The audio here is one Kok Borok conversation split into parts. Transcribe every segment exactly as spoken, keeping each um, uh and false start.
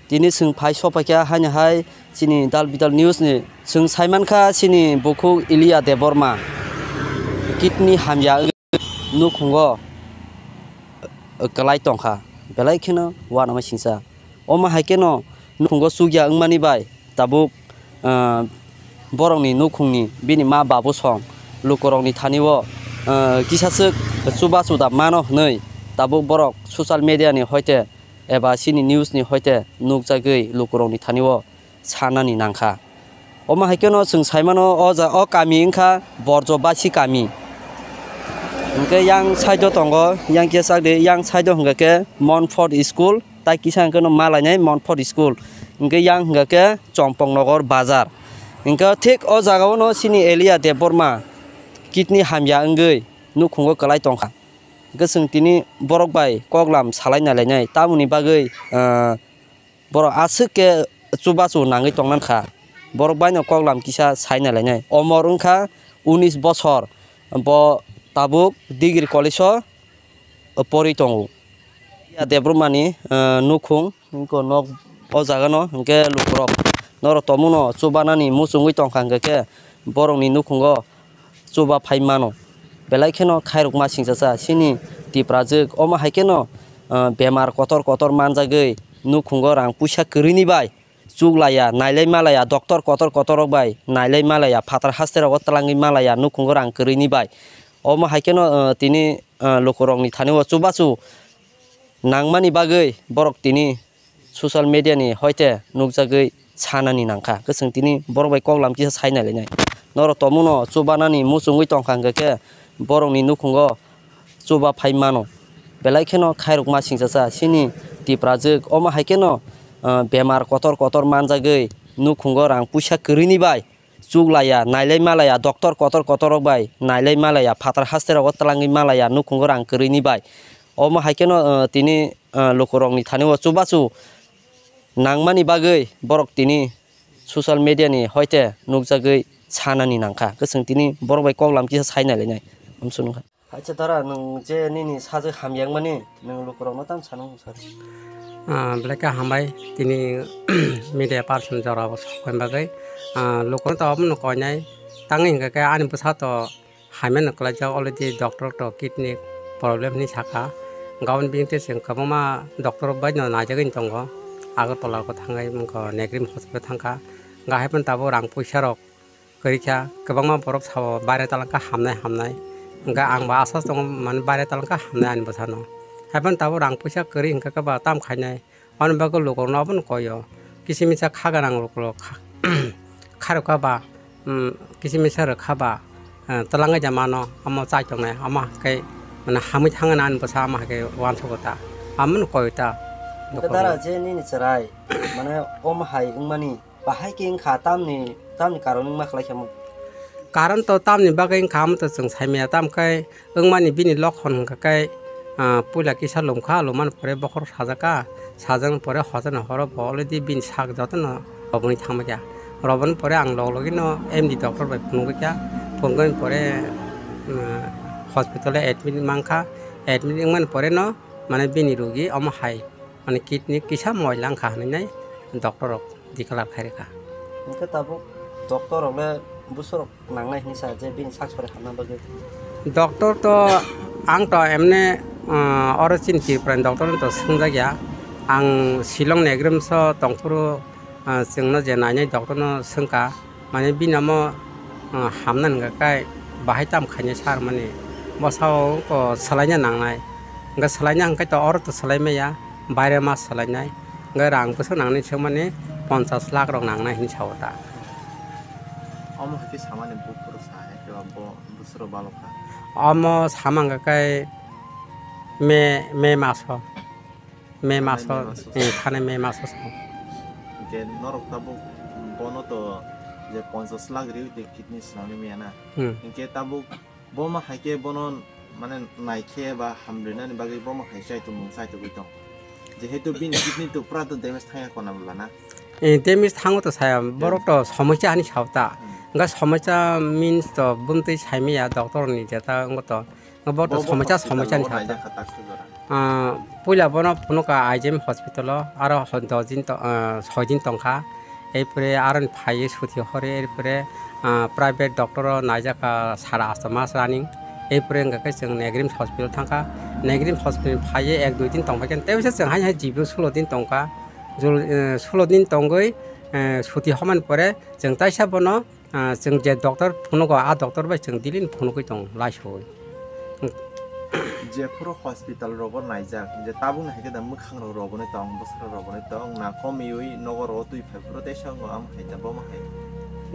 Tini chwng phai sokphaikha haino hai chini Dal Bidal News ni. Chwng saimankha chini bukhuk Elia Debbarma kidney hamya wngwi nukhungo kwlai tongkha, belai kheno uanama singcha. Omo hai kheno nukhungo chukya wngmani bai tabuk, ah, borokni nukhungni bini ma babu song lukurokni thani-o, ah, kisaswk chubachu da mano hwnwi tabuk borok social media ni hoite eba chini news ni hoite nukjagwi lukurokni thani-o sanani nangkha. Omo hai kheno chwng saimano o ja-, o kami wngkha Borjo Basi kami. Hwnkhe yang side o tongo, yang kisa de, yang side o hwnkha khe Montfort School, tai kisa hwnkhe no malainai Montfort School. Hwnkhe yang hwnkha khe Chompong Nogor Bazar. Hwnkhe thik o jaga o no chini Elia Debbarma kidney hamya wngwi nukhungo kwlai tongkha. Hwnkhe chwng tini borok bai koklam salai nailainai, tamoni bagwi, ah, borok aswk khe chubachu nangwi tongnankha. Borok baino koklam kisa sai nailainai. Omor wngkha unis bosor, bo tabuk degree college o porwi tongo. Ya Debbarmani, ah, nukhung, wngkha nok o jaga no, hwnkhe lukurok norok tongmano chubanani muchungwi tongkha, hwnkhe khe borokni nukhungo chuba phai mano. Belai kheno khairokma singchacha chini Tiprajwk. Omo hai kheno, ah, bemar kotor kotor manjagwi nukhungo rang puisa kwrwini bai chuklaiya, nailai malaiya, doctor kotor kotor rok bai nailai malaiya, phatar haste rogo twlangwi malaiya nukhungo rang kwrwini bai. Omo hai kheno, ah, tini, ah, lukurokni thani-o chubachu nangmani bagwi borok tini social media ni hoite nukjagwi sanani nangkha. Hwnkhe chwng tini borok bai koklam kisa sai nailainai. Norok tongmano chubanani muchungwi tongkha, hwnkhe khe borokni nukhungo chuba phai mano. Belai kheno khairokma singchacha chini Tiprajwk. Omo hai kheno, ah, bemar kotor kotor manjagwi nukhungo rang puisa kwrwini bai chuklaiya, nailai malaiya, doctor kotor kotor rok bai nailai malaiya, phatar haste rogo twlangwi malaiya nukhungo rang kwrwini bai. Omo hai kheno, ah, tini, ah, lukurokni thani-o chubachu nangmani bagwi borok tini social media ni hoite nukjagwi sanani nangkha. Hwnkhe chwng tini borok bai koklam kisa sai nailainai. Amsuk nungkha. Acha dara, nwng je nini sajwk hamya wngmani, nwng lukurokno tamo sanw sir? Ah, belai khe hambai, tini media person jorao sok bagwi. Ah, lukurokno to abono koinai, tangwi hwnkhe khe ani bwsa to hamya no kwlaijak, already doctor to kidney problem hinwi sakha. Gabon bini tei chwng kwbangma doctor bai no naijagwi tongo. Agartala o thangwi wngkha, Negrim hospital thangkha. Hwnkhe hai phano tabuk rang puisa rok kwrwi kha, kwbangma borok sao baire talangkha hamnai hamnai. Hwnkhe ang bo asa tongo, mane baire talangkha hamnai ani bwsano. Hai phano tabuk rang puisa kwrwi hwnkhe khe ba tam khainai. Aboni bagwi lukurokno abono koi o. Kisa misa kha gwnang lukurok kha-, kharokha ba, um, kisa misa rwkha ba, uh, twlangwi ja mano, omo chai tongnai, omo hwnkhe mane hamwi thangna ani bwsa omo hwnkhe uansukgo ta. Abono koi o ta. Hwnkhe dara je nini chwrai, mane omo hai wngmani, bahai khe wngkha, tamni, tamni karon wngma khlai khe mo? Karon to tamni bagwi wngkha, amo to chwng sai maya, tamo khe wngmani bini lokhon hwnkha khe, ah, puila kisa lomkha, lomani pore bokhorok sajak kha, sajak pore hochano horo bo already bini sak jotono roboni thangbai kha. Roboni pore ang log logino M D doctor bai phunugwi kha, phunugwi pore, um, hospital o admit mankha, admit wngmani pore no mane bini rogi omo hai. Mane kidney kisa moila wngkha hinwi nai doctor rok declare khai rwkha. Hwnkhe tabuk doctor rok le bwswk rok nangnai hinwi sa je bini sak sori hamna bagwi? Doctor to ang to emne, ah, oro chini Tripura ni doctor no to swngjak ya. Ang Shillong Negrim so tongphuru, ah, chwngno je nainai doctor no swngkha. Mane bini omo, ah, hamna hwnkha khe bahai tam khainai sar mani. Bwsao wngkha swlaina nangnai. Hwnkhe swlaina hwnkhe to oro to swlai maya, baire ma swlainai. Hwnkhe rang bwswk nangnai swk mani ponchas lakh rok nangnai hinwi sao ta. Omo hai khe samani buphuru sa hai khe bo bwswk rok balokha. Omo sama hwnkha khe May, May maso. May maso, May maso. Eh, thani May maso sa. Hwnkhe norok tabuk bono to je ponchas lakh riwi tei kidney swnamwi maya na. Hmm. Hwnkhe tabuk bo ma hai khe bono mane nai khe ba hamrwnani bagwi bo ma hai chai tongmung chai tongwi tong. Jehetu bini kidney to pura to damage thangya kona bwla na. Eh, damage thango to saya, borok to somosya hani sao ta. Hmm. Hwnkhe somosya means to bumtwi sai maya doctor ni jeta wngkha to. Bo to Bo, bo somosya, hospital somosya ni o kha to. Naijak kha taksa jora. Ah, puila bono phunukha I G M hospital o, aro ho-, dos din to-, ah, soi din tongkha. Erpore aro phaiwi suti hori, erpore, ah, private doctor o naijak kha sara asta mas running. Erpore wngkha khe chwng Negri Hospital thangkha. Negri Hospital phaiwi ek dui din tongphai khe, tei bisa chwng hai hai jibo sulo din tongkha. Jul-, eh, sulo din tongwi, eh, suti homani pore chwng taisa bono Ah, chwng je doctor phunugo, a doctor bai chwng daily ni phunugwi tongo, laisoi. Jephuru hospital rogo naijak, je tabukni hai khe da mwkhang rok roboni tong, bwswk rok roboni tong, na komiwi nogo rogo twi phai phuru teisa wngo, am hai da, bomo hai.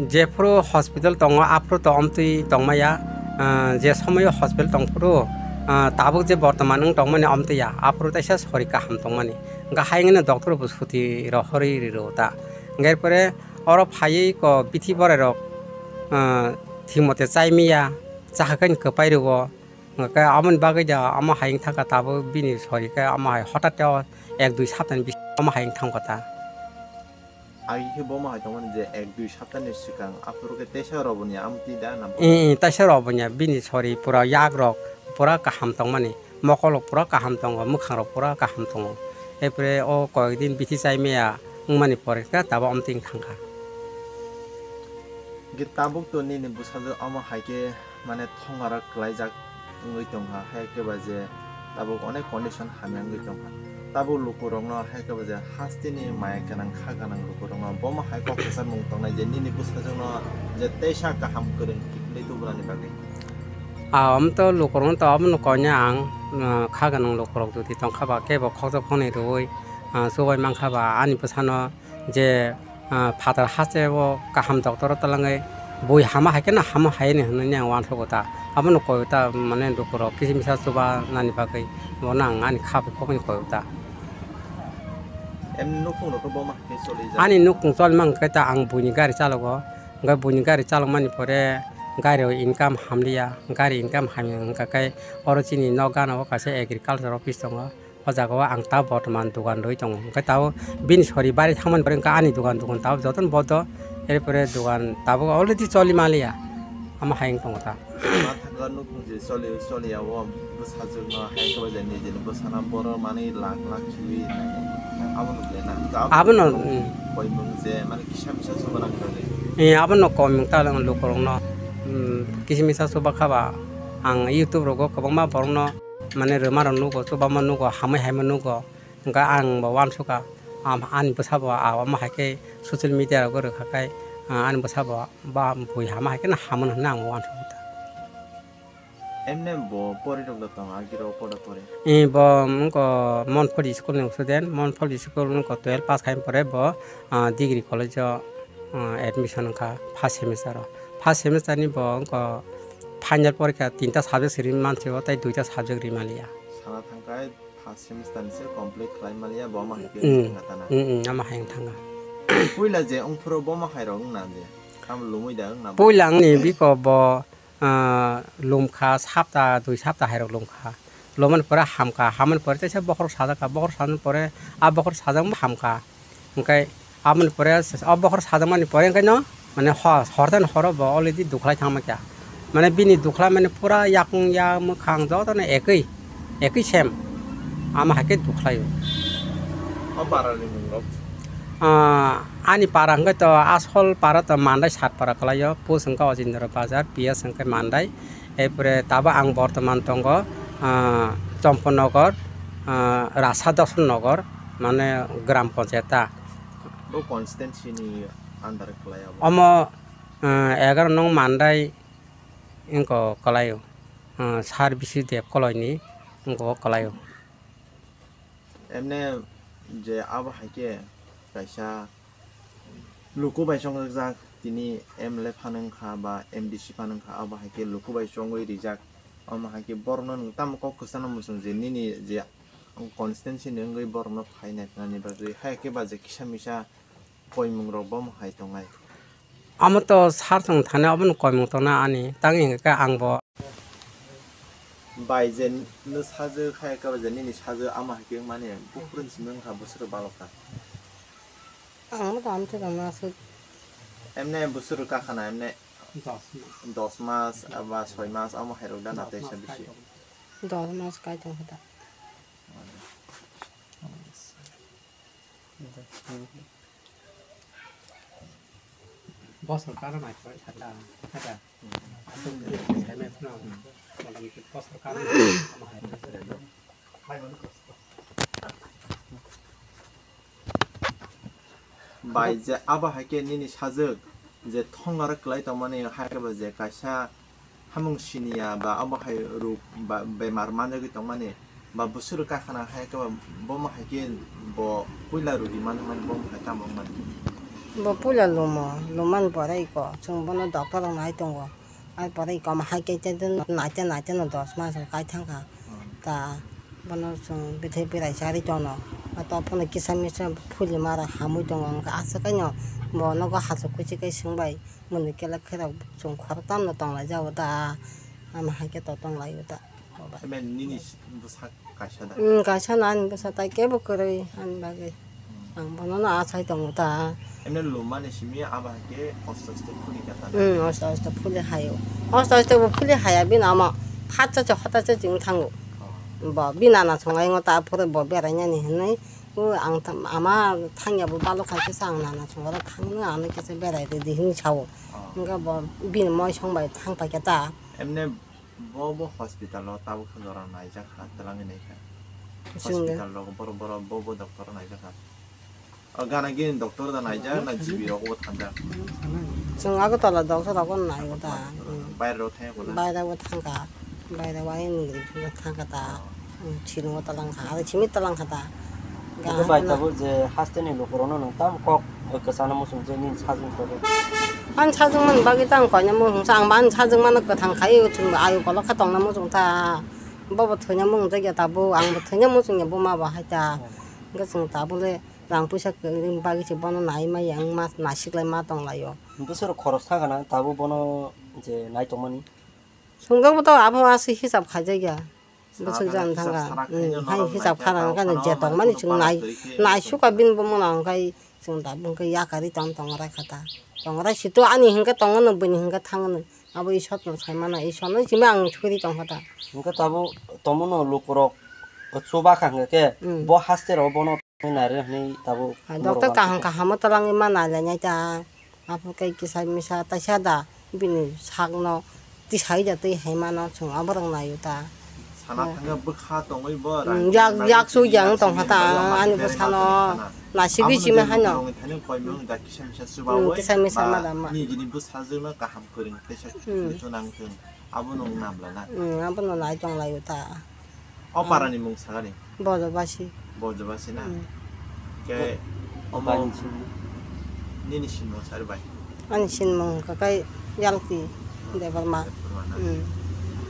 Jephuru hospital tongo, aphuru to omtwi tongmaya, ah, je somoyo hospital tongphuru, ah, tabuk je bortoman wng tongmani omtwi ya, aphuru teisa sori kaham tongmani. Hwnkhe hai wngno doctor bo suti rohorwi riro ta. Hwnkhe pore, Oro phaiwi ko bithi borai rok, ah, thik mote chai miya, chakha khe kwpai rwo. Hwnkhe aboni bagwi da omo hai wng thangkha, tabuk bini sori khe omo hai hotat o ek dui saptani bisingo omo hai wng thangkha ta. Agi khe bomo hai tongmani je ek dui saptani swkang aphuru khe teisa roboni amtwi da nang. Ee, ee, teisa roboni, bini sori pura yak rok pura kaham tongmani. Mokol rok pura kaham tongo, mwkhang rok pura kaham tongo. Erpore o koyek din bithi chai maya wngmani pore khe tabuk omtwi wng thangkha. Hwnkhe tabuk to nini bwsajwk omo hai khe mane thongmara kwlaijak wngwi tongkha, hai khe ba je tabuk onek condition hamya wngwi tongkha. Tabuk lukurokno hai khe ba je hasteni maya gwnang kha gwnang lukurokno bomo hai kok kwchar mung tongnai je nini bwsajwkno je teisa kaham kwrwng kiphilwi tubunani bagwi. Ah, omo to lukurokno to abono koina ang, ah, kha gwnang lukurok jodi tongkha ba kebo khokjak phone rwui, ah, chubai mankha ba ani bwsano je, ah, phatar haste o kaham doctor o twlangwi bui hama hai kheno hamo hai hinwi ang uansukgo ta. Abono koi ta mane lukurok kisa misa chuba nani bagwi bono ang ani kha bai khokni koi ta. Em nukhung rok bo ma khe choli jak? Ani nukhung choli mankha ta ang buini gari chalogo, hwnkhe buini gari chalokmani pore gari o income hamliya, gari income hamya wngkha khe oro chini nok gana o kaisa agriculture office tongo. O jaga o ang ta bortoman dogan rwi tongo. Hwnkhe tabuk bini sori bari thangmani pore wngkha ani dogan, dogan tabuk jotono bodo. Erpore dogan tabuk already choli manliya. Omo hai wng tongo ta. Ma thangkha nukhung je choli, choliya o bwsajwkno hai khe ba je nijini bwsano borok manwi lak lak khiui nai. Abono belai na. Abono, mm. Koimung je mane kisa misa chuba nang kha le. Eh, abono koimung ta lukurokno, mm, kisa misa chuba kha ba. Ang YouTube rogo kwbangma borokno mane rwma rok nugo, chubama nugo, hamwi haima nugo. Hwnkhe ang bo uansukha, am-, ani bwsa bo, ah, omo hai khe social media rogo rwkha khe, ah, ani bwsa bo, ba bui hama hai kheno hamano hinwi ang uansukha ta. Emne bo pori rok da tong, agi rok poda pori? Eh, bo wngkha Montfort school ni student, Montfort school wngkha twelve pass khai pore bo, ah, degree college o, ah, admission wngkha first semester o. First semester ni bo wngkha final porikha tinta subject ri mansi o, tei duita subject ri manliya. Sana thangkhai first semester ni se complete khlai manliya, bo ma hai khe Mm, wngkha tana. Mm, mm, ama hai wng thangkha. Puila je wngphuru bo ma hai rok wngna je, tamo lumui da wngna bo? Puila wngni biko bo, ah, lumkha sapta, dui sapta hai rok lumkha. Lumani pore hamkha, hamani pore teisa bokhorok sajakha, bokhorok sajani pore a bokhorok sajakma hamkha. Hwnkhe aboni pore o bokhorok sajakmani pore hwnkhe no, mane, ho-, hortani horo bo already dukhlai thangma kha. Mane, bini dukhlai, mane, pura yakung ya mwkhang jotono ekwi, ekwi sem. Ama hai khe dukhlaio. O para ni mung rok? Ah, ani para hwnkhe to asol para to Mandai sat para kwlaio. Post hwnkhe Ojindra Bazar, P S hwnkhe Mandai. Erpore tabo ang bortoman tongo, ah, Chomponogor, ah, Rasa Doson Nogor, mane gram panchayat ta. Bo constituency ni under kwlai abo? Omo, ah, egaroh nong Mandai wngkha kwlaio, ah, Sir B C Dev Colony wngkha kwlaio. Emne je abo hai khe kaisa luku bai chongjak, tini M L A phano wngkha ba M D C phano wngkha, abo hai khe luku bai chongwi rijak. Omo hai khe borokno nwng tamo kok kwchangno muchung je nini je constituency ni wngwi borokno phai nai khnani bagwi, hai khe ba je kisa misa koimung rok bo omo hai tongnai. Amo to sar chwng thani obono koimung tongna ani, tang hingkhe ang bo. Bai je nw sajwk hai khe ba je nini sajwk ama hai khe wngmani buphuru ni simi wngkha bwswk balokha. Ang bo tamo thwkang aswk. Emne bwswk rwkha khana emne dos mas. Dos mas aba soi mas omo hai rok da na teisa bisi. Dos mas kai tong kha da. Bosor karon nai koi thanda, thanda. Aswk khe sai mai phano, bosor karon nai koi thanda. Bai je abo hai khe nini sajwk je thongare kwlai tongmani hai khe ba je kaisa hamung siniya ba abo hai ruk ba bemar manjagwi tongmani ba bwswk rok kakhana hai khe ba bomo hai khe bo puila rugi manmani bomo hai tamo wngmani. Bo puila lumo, lumani pore iko chwng bono doctor rok nai tongo. Ar pore iko ma hai khe naite naite no dos mas rok kai thang kha. Hmm. Ta bono chwng bithai berai charwi tono. Ba to phano kisa misa phuli mara hamwi tongo. Wngkha aswk kaino bo nogo hachuk kuchi kai swng bai mwnwi kela khe rok chwng khoroktam no tong lai jago da. Ama hai khe to tong lai o da. Eme nini bwsa kaisa da? Hmm, kaisa no ani bwsa tai kebo kwrwi ani bagwi. Hmm. Ang bono no achai tongo ta. Emne lumani simi abo hai khe hosto hosto phuli kha ta? Hmm, hosto hosto phuli hayo. Hosto hosto bo phuli haya bini ama phatsa se hota se ching thango. Oh. Bo bini nana songai ngo ta phuru bo berai nani hinwi. O ang tam-, ama thangya bo balok hai kisa ang nana songora thangno ano kisa berai ridi hinwi sao. Oh. Wngkha bo bini moi song bai thang pai kha ta. Emne bo bo hospital o tabuk kha jora naijak kha twlangwi naikha. Chwng de. Hospital rogo borok borok bo bo doctor o naijak kha. O gana gini doctor da naijak na G B rogo bo thanjak. Chwng Agartala doctor rogo nai o da. Baire rok thangya kho na? Baire bo thangkha. Baire o ayang ni gini thangkha ta. Oh. Hmm, chini o talang kha, aro chini talang kha ta. Abo bai tabuk je haste ni lukurok no nwng tam kok kwchana muchung je nini sajwng tabuk. Ani sajwng mani bagwi tang koina muchung sa, ang bani sajwng mano kwthang khai, chwng ayu kolok kha tongna muchung ta. Bobo thwina muchung jakya tabuk, ang bo thwina muchung ya buma bo hai ta. Hmm. Hwnkhe chwng tabuk le rang puisa kwrwini bagwi se bono nai maya, ang ma nasiklai ma tong lai o. Bwswk rok khoros thangkha na tabuk bono je nai tongmani? Chwng jagwi to abo aswk hisab khaijak ya. Bwswk jan thangkha. Hmm, hai hisab kha rang kha je tongmani chwng nai, nai sukha bini bumung no hwnkhe chwng da bwkhe yakarwi tong tongrai kha ta. Tongrai si to ani hwnkhe tongo no bini hwnkhe thango no. Abo Isor no sai mano, Isor no simi ang suri tong kha ta. Hwnkhe tabuk tongmano lukurok chuba kha hwnkhe khe hmm. Bo haste rok bono nai rw hwnwi tabuk. Hai borok doctor kaham kaham o twlangwi ma nai lai nai ta. Abo khe kisa misa taisa da bini sakno tisai da twi hai mano chwng oborok naio ta. Sana thangkhe bwkha tongwi bo hmm, rang yak, yak su yang tong kha ta, ani bwsano nasigwi simi haino. Kisa misa ma da ma. Nini bwsajwkno kaham kwrwng teisa hmm. Nang thung, abono wng nam lana. Hmm, abono nai tong laio ta. O para ni mung sagani? Bojobasi. Bojobasi na? Hmm. Ke omo nini sinmung sari bai? Ani sinmung hwnkha khe Yalti Debbarma. Debbarma na? Hmm.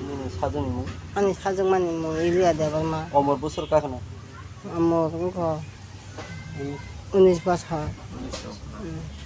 Nini sajwkni mung? Ani sajwkmani mung Ilia Debbarma. Omor bosor kakhwna? Omor wngkha unis bosor. Unis bosor. Hmm.